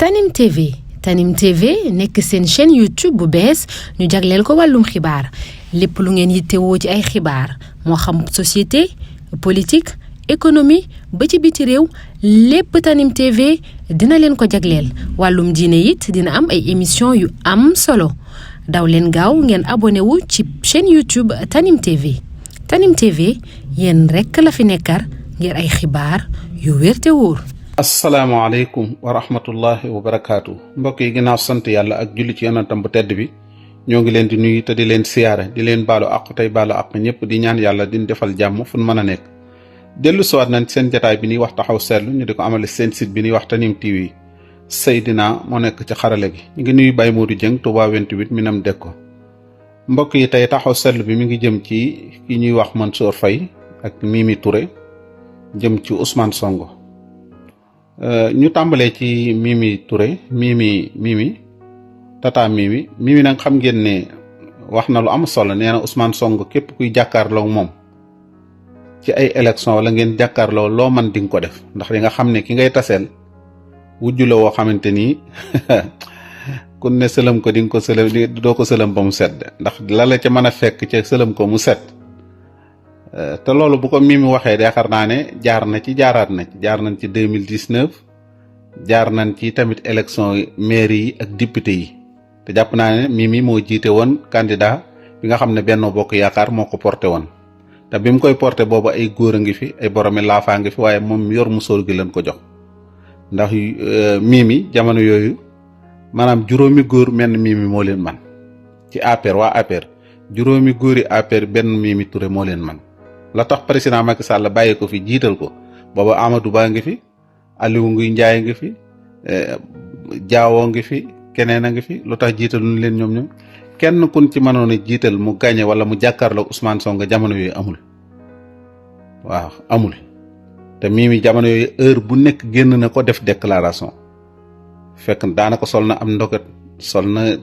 Tanim TV Tanim TV nekk seen chaîne YouTube bu bees ñu jagleel ko wàllum xibaar lépp lu ngeen yittewoo ci ay xibaar moo xam société politique économie ba ci biti réew lépp Tanim TV dina leen ko jagleel wàllum diine it dina am ay émission yu am solo daw leen gaaw ngeen abonné wu ci chaîne YouTube Tanim TV Tanim TV yéen rekk la fi nekkar ngir ay xibaar yu wér te wóor. asalaamaaleykum wa rahmatullahi wa barakaatu mbokk yi ginnaaw sant yàlla ak julli ci yonentam bu tedd bi ñoo ngi leen di nuyu te di leen siyaare di leen baalu àq tey baalu àq ñëpp di ñaan yàlla di defal jàmm fu mën a nekk. dellu siwaat nañ seen jataay bi ñuy wax taxaw seetlu ñu di ko amale seen site bi ñuy wax Tanim TV Seydina moo nekk ci xarale gi ñu ngi nuyu Baye Modou Dieng Touba 28 Minam Dekko. mbokk yi tey taxaw seetlu bi mi ngi jëm ci ki ñuy wax Mansour Faye ak Mimi Touré jëm ci Ousmane Sonko. ñu tàmbalee ci Mimi Touré tata Mimi nag xam ngeen ne wax na lu am solo nee na Ousmane Sonko képp kuy jàkkaarloo moom ci ay élection wala ngeen jàkkaarloo loo man di nga ko def ndax di nga xam ne ki ngay taseel wujju la woo xamante ni kun ne sëlëm ko di nga ko sëlëm doo ko sëlëm ba mu set ndax la la ca mën a fekk ca sëlëm ko mu set te loolu bu ko Mimi waxee yaakaar naa ne jaar nañ ci 2019 jaar nañ ci tamit élection maire yi ak député yi te jàpp naa ne Mimi moo jiite woon candidat bi nga xam ne Benno Bokk Yaakaar moo ko porté woon te bi mu koy porté boobu ay góor a ngi fi ay boromi laafaa ngi fi waaye moom yor musóor gi lañ ko jox ndax Mimi jamono yooyu maanaam juróomi góor menn Mimi moo leen man ci APR waa APR juróomi góori APR benn Mimi Touré moo leen man la tax président Macky Sall bàyyi ko fi jiital ko booba Amadou Ba ngi fi Aliou Nguy Ndiaye ngi fi Diawo ngi fi keneen a ngi fi lu tax jiital nu leen ñoom kenn kun ci mënoon a jiital mu gagné wala mu jàkkaarloog Ousmane Sonko jamono yooyu amul waaw amul te Mimi jamono yooyu heure bu nekk génn na ko def déclaration fekk daanaka sol na am ndogat sol na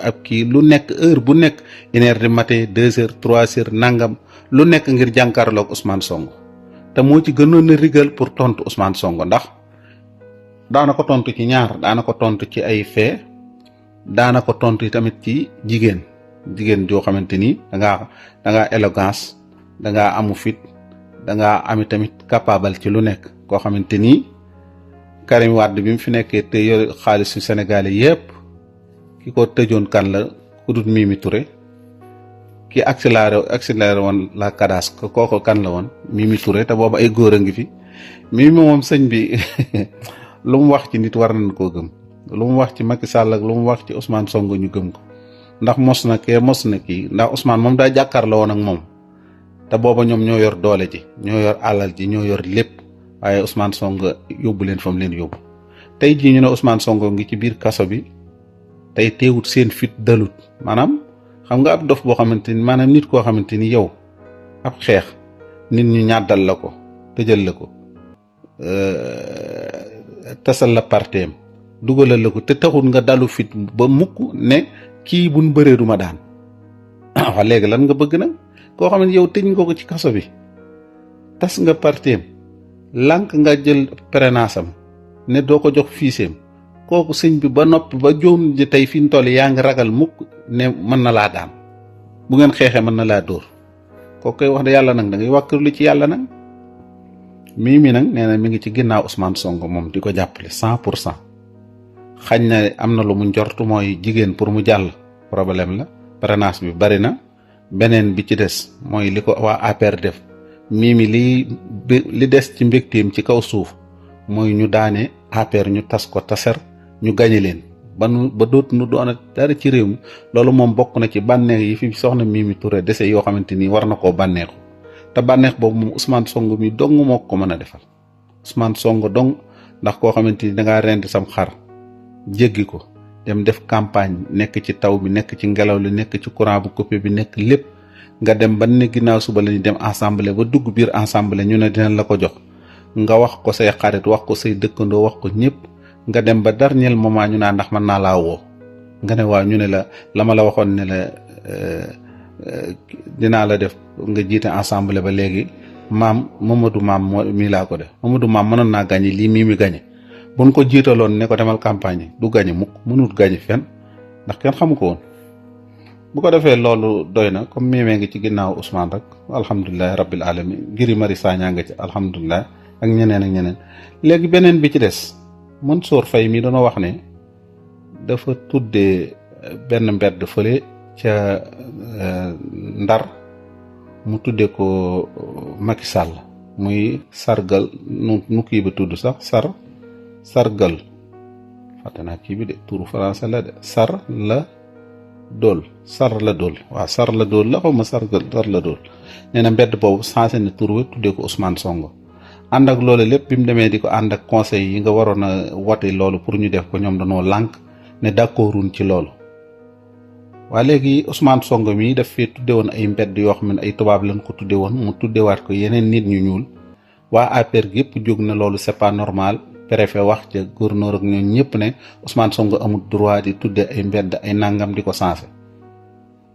ab kii lu nekk heure bu nekk 1h du matin 2h 3h nangam lu nekk ngir jànkaarloog Ousmane Sonko te moo ci gënoon a rigal pour tontu Ousmane Sonko ndax daana ko tontu ci ñaar daana ko tontu ci ay fee daana ko tontu tamit ci jigéen joo xamante ni dangaa élégance dangaa amu fit dangaa ami tamit capable ci lu nekk koo xamante ni Karim Wade bi mu fi nekkee te yor xaalisu Sénégalais yépp ki ko tëjoon kan la ku dul Mimi Touré ki accéléré woon la cadastre kooku kan la woon Mimi Touré te boobu ay góor a ngi fi Mimi moom sëñ bi lu mu wax ci nit war nañ koo gëm lu mu wax ci Macky Sall ak lu mu wax ci Ousmane Sonko ñu gëm ko ndax mos na kii ndax Ousmane moom daa jàkkaarloo woon ak moom te booba ñoom ñoo yor doole ji ñoo yor alal ji ñoo yor lépp waaye Ousmane Sonko yóbbu leen fa mu leen yóbbu tey jii ñu ne Ousmane Sonko ngi ci biir kaso bi tey teewut seen fit dalut maanaam xam nga ab dof boo xamante ni maanaam nit koo xamante ni yow ab xeex nit ñu ñàddal la ko tëjal la ko tasal la parteem dugalal la ko te taxul nga dalu fit ba mukk ne kii buñ bëree duma daan wax léegi lan nga bëgg nag koo xam ne yow tëj nga ko ci kaso bi tas nga parteem lànk nga jël prénaasam ne doo ko jox fiiseem kooku sëñ bi ba noppi ba joom ji tey fi ñu toll yaa ngi ragal mukk ne mën na laa daan bu ngeen xeexee mën na laa dóor kooku koy wax de yàlla nag da ngay wàkkirlu ci yàlla nag Mimi nag nee na mi ngi ci ginnaaw Ousmane Sonko moom di ko jàppale 100% xañ na am na lu mu njortu mooy jigéen pour mu jàll problème la parrainage bi bari na beneen bi ci des mooy li ko waa APR def Mimi li des ci mbégteem ci kaw suuf mooy ñu daane APR ñu tas ko taser ñu gañe leen ba dootu nu doon dara ci réew mi loolu moom bokk na ci bànneex yi fi soxna Mimi Touré dese yoo xamante ni war na koo bànneexu te bànneex boobu moom Ousmane Sonko mi dong moo ko mën a defal Ousmane Sonko dong ndax koo xamante ni dangaa rend sam xar jéggi ko dem def campagne nekk ci taw bi nekk ci ngelaw li nekk ci courant bu coupé bi nekk lépp nga dem ba ne ginnaaw suba la ñu dem assemblée ba dugg biir assemblée ñu ne dinañ la ko jox nga wax ko say xarit wax ko say dëkkandoo wax ko ñëpp nga dem ba dernier moment ñu naa ndax mën naa laa woo nga ne waaw ñu ne la ma la waxoon ne la dinaa la def nga jiite assemblée ba léegi maam Mamadou maam moo mii laa ko def Mamadou maam mënoon naa gagné lii mii mi gagné buñ ko jiitaloon ne ko demal campagne du gañe mukk, mënut gañe fenn ndax kenn xamu ko woon. bu ko defee loolu doy na, comme Mimi ngi ci ginnaaw Ousmane rek alhamdulilah rabbil alamin, Guy Marius Sagna nga ci alhamdulilah, ak ñeneen. léegi beneen bi ci des, Mansour Faye mi doona wax ne dafa tuddee benn mbedd fële ca Ndar mu tudde ko Macky Sall, muy sargal nu kii ba tudd sax sargal fàtte naa kii bi de turu français la de sar la dool waaw sar la dool la xaw ma sargal sar la dool. nee na mbedd boobu sensé ne tur wi tuddee ko Ousmane Sonko. ànd ak loolu lépp bi mu demee di ko ànd ak conseil yi nga waroon a wote loolu pour ñu def ko, ñoom dañoo lànk ne d'accorduñ ci loolu. waaye léegi Ousmane Sonko mi daf fee tudde woon ay mbedd yoo xam ne ay tubaab lañ ko tudde woon, mu tuddewaat ko yeneen nit ñu ñuul. waa APR gi yëpp jóg na loolu c'est pas normal, préfet wax ca gouverneur ak ñoom ñëpp ne Ousmane Sonko amul droit di tudde ay mbedd ay nangam di ko sensé.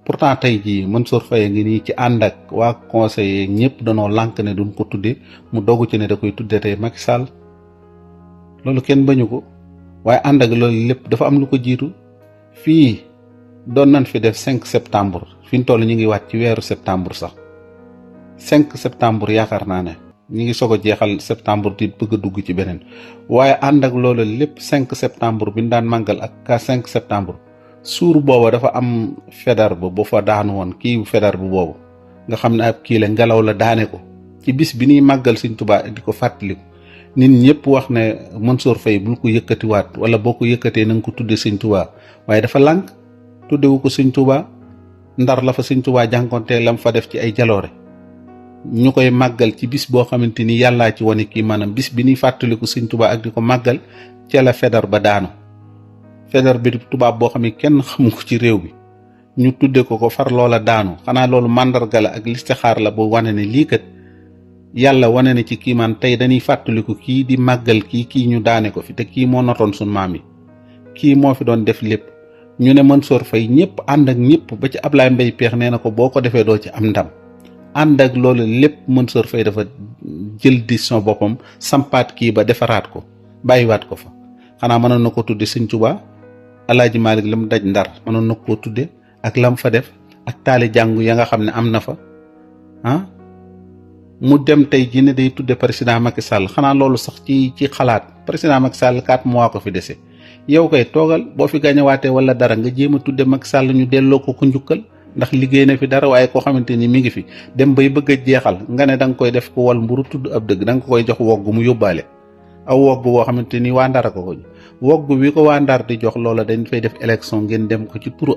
pourtant tey jii Mansour Faye ngi nii ci ànd ak waa conseiller ñëpp danoo lànk ne duñ ko tudde, mu dogu ci ne da koy tudde tey Macky Sall. loolu kenn bañu ko, waaye ànd ak loolu lépp dafa am lu ko jiitu. fii doon nañ fi def 5 septembre, fi ñu toll ñu ngi waat ci weeru septembre sax 5 septembre yaakaar naa ne ñu ngi soog a jeexal septembre di bëgg a dugg ci beneen. waaye ànd ak loolu lépp 5 septembre bi ñu daan màggal ak ka 5 septembre suur booba dafa am fedar ba bu fa daanu woon, kii fedar bu boobu nga xam ne ab kii la ngelaw la daane ko ci bis bi ñuy màggal Sëñ Tuubaa di ko fàttaliku. nit ñëpp wax ne Mansour Faye bul ko yëkkatiwaat, wala boo ko yëkkatee na nga ko tudde Sëñ Tuubaa, waaye dafa lànk tuddewu ko Sëñ Tuubaa. Ndar la fa Sëñ Tuubaa jànkontee lam fa def ci ay jaloore, ñu koy màggal ci bis boo xamante ni yàllaa ci wane kii maanaam bis bi ñuy fàttaliku Sëñ Tuubaa ak di ko màggal ca la fedar ba daanu. fedar bi tubaab boo xam ne kenn xamu ko ci réew bi, ñu tudde ko far loola daanu. xanaa loolu màndarga la ak listixaar la bu wane ne lii kat yàlla wane na ci kii man tey dañuy fàttaliku kii di màggal kii ñu daane ko fi, te kii moo notoon suñ maam yi, kii moo fi doon def lépp. ñu ne Mansour Faye ñëpp ànd ak ñëpp ba ci Ablaye Mbaye Peex nee na ko boo ko defee doo ci am ndam. ànd ak loolu lépp Mansour Faye dafa jël décision boppam sampaat kii ba defaraat ko bàyyiwaat ko fa. xanaa mënoon na ko tudde Sëñ Tuubaa, Alaaji Maalik la mu daj Ndar mënoon na koo tudde ak lam fa def ak taali jàngu ya nga xam ne am na fa mu dem tey jii ne day tudde président Macky Sall. xanaa loolu sax ci xalaat président Macky Sall 4 mois ko fi dese. yow koy toogal boo fi gañawaatee wala dara nga jéem a tudde Macky Sall ñu delloo ko njukkal, ndax liggéey na fi dara. waaye koo xamante ni mi ngi fi dem bay bëgg a jeexal nga ne da nga koy def ko wal mburu tudd ab dëgg, da nga koy jox wogg mu yóbbaale aw wogg boo xamante ni waa Ndar ko wogg wi ko waa Ndar di jox loola dañ fay def élection ngeen dem ko ci turu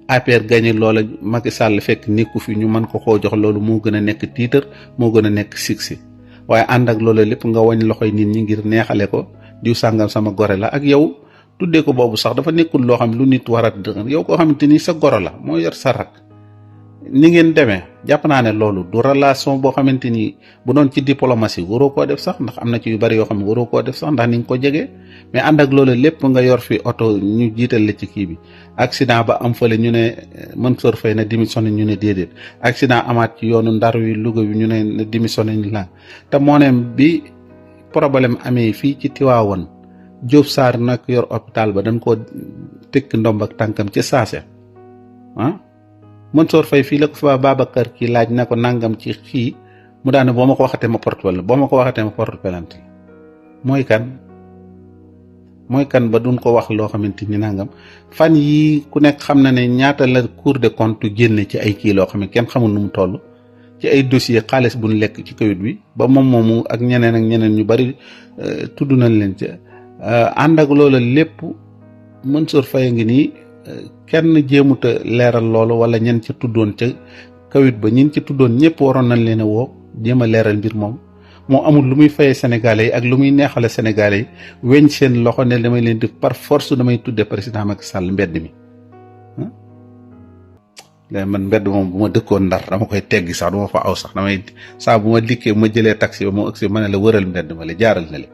APR gañe loola Macky Sall fekk nekku fi ñu mën ko koo jox. loolu moo gën a nekk tiitar, moo gën a nekk succès. waaye ànd ak loola lépp nga wañ loxoy nit ñi ngir neexale ko, diw sàngam sama gore la. ak yow tuddee ko boobu sax dafa nekkul loo xam lu nit war a dëgg. yow koo xamante ni sa goro la moo yor sa rak, ni ngeen demee jàpp naa ne loolu du relation boo xamante ni bu doon ci diplomatie waroo koo def sax, ndax am na ci yu bari yoo xam ne waroo koo def sax ndax ni nga ko jegee. mais ànd ak loolu lépp nga yor fi oto ñu jiital la ci kii bi, accident ba am fële ñu ne Mansour Faye na démissionné ñu ne déedéet, accident amaat ci yoonu Ndar wi Louga bi ñu ne démissionné ñu la. te moo ne bi problème amee fii ci Tiwaawoon Diop Sarr nag yor hôpital ba dañ koo tekk ndomb ak tànkam ci saase Mansour Faye fii la ko fa Babacar kii laaj na ko nangam ci xii mu daane boo ma ko waxatee ma porte plainte, boo ma ko waxatee ma porte plainte. mooy kan ba duñ ko wax loo xamante ni nangam. fan yi ku nekk xam na ne ñaata la Cour des comptes génne ci ay kii loo xam ne kenn xamul nu mu toll ci ay dossier xaalis buñ lekk ci Covid bi ba moom moomu ak ñeneen ñu bari tudd nañ leen ci. ànd ak loola lépp Mansour Faye ngi nii kenn jéemut a leeral loolu wala ñen ci tuddoon ca Covid ba ñin ci tuddoon ñëpp waroon nañ leen a woo jéem a leeral mbir moom. moo amul lu muy fayee Sénégalais yi ak lu muy neexale Sénégalais yi weñ seen loxo ne damay leen di par force damay tudde président Macky Sall mbedd mi. léegi man mbedd moom bu ma dëkkoon Ndar dama koy teggi sax duma fa aw sax damay saa bu ma dikkee ma jëlee taxi ba ma ëgsi ma ne la wëral mbedd ma la jaaral na le.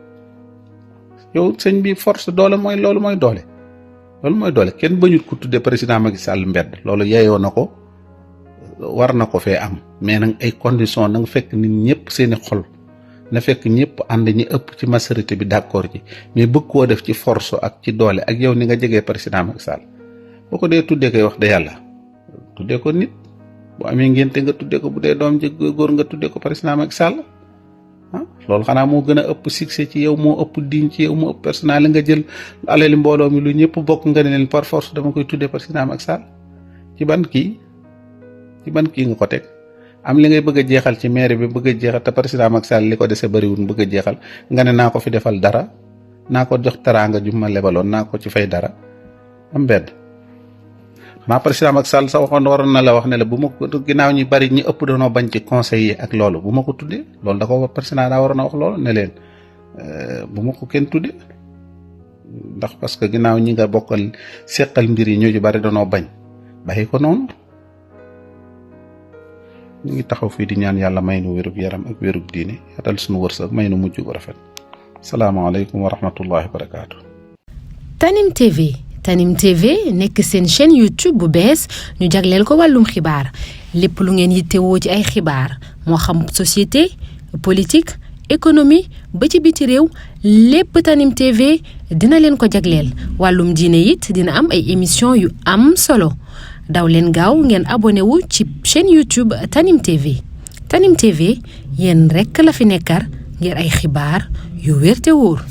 yow sëñ bi force doole mooy loolu mooy doole kenn bañut ko tudde président Macky Sall mbedd loolu yeyoo na ko war na ko fee am mais nag ay conditions na nga fekk nit ñëpp seeni xol na fekk ñëpp ànd ñi ëpp ci majorité bi d'accord ci mais bëgg koo def ci force ak ci doole ak yow ni nga jegee président Macky Sall boo ko dee tuddee koy wax de yàlla tuddee ko nit bu amee ngénte nga tuddee ko bu dee doom ji góor nga tuddee ko président Macky Sall loolu xanaa moo gën a ëpp succès ci yow moo ëpp diñ ci yow moo ëpp personnel nga jël alali mbooloo mi lu ñëpp bokk nga ne leen par force dama koy tuddee président Macky Sall ci ban kii nga ko teg am li ngay bëgg a jeexal ci maire bi bëgg a jeexal te président Macky Sall li ko dese bëriwul bëgg a jeexal nga ne naa ko fi defal dara naa ko jox teraanga ju ma lebaloon naa ko ci fay dara am bedd xanaa président Macky Sall sa waxoon waroon na la wax ne la bu ma ko ginnaaw ñi bari ñi ëpp doonoo bañ ci conseil yi ak loolu bu ma ko tuddee loolu da ko président daa waroon a wax loolu ne leen bu ma ko kenn tuddee ndax parce que ginnaaw ñi nga bokkal seqal mbir yi ñoo ci bari doonoo bañ bàyyi ko noonu. ñu ngi taxaw fii di ñaan yàlla may nu wérug yaram ak wérug diine yatal suñu wërsëg may nu mujj gu rafet salaamaaleykum wa rahmatullahi wa barakaatu. Tanim TV nekk seen chaîne YouTube bu bees ñu jagleel ko wàllum xibaar lépp lu ngeen yittewoo ci ay xibaar moo xam société politique économie ba ci biti réew lépp Tanim TV dina leen ko jagleel wàllum diine it dina am ay émission yu am solo daw leen gaaw ngeen abonné wu ci chaîne YouTube Tanim TV yéen rekk la fi nekkar ngir ay xibaar yu wér te wóor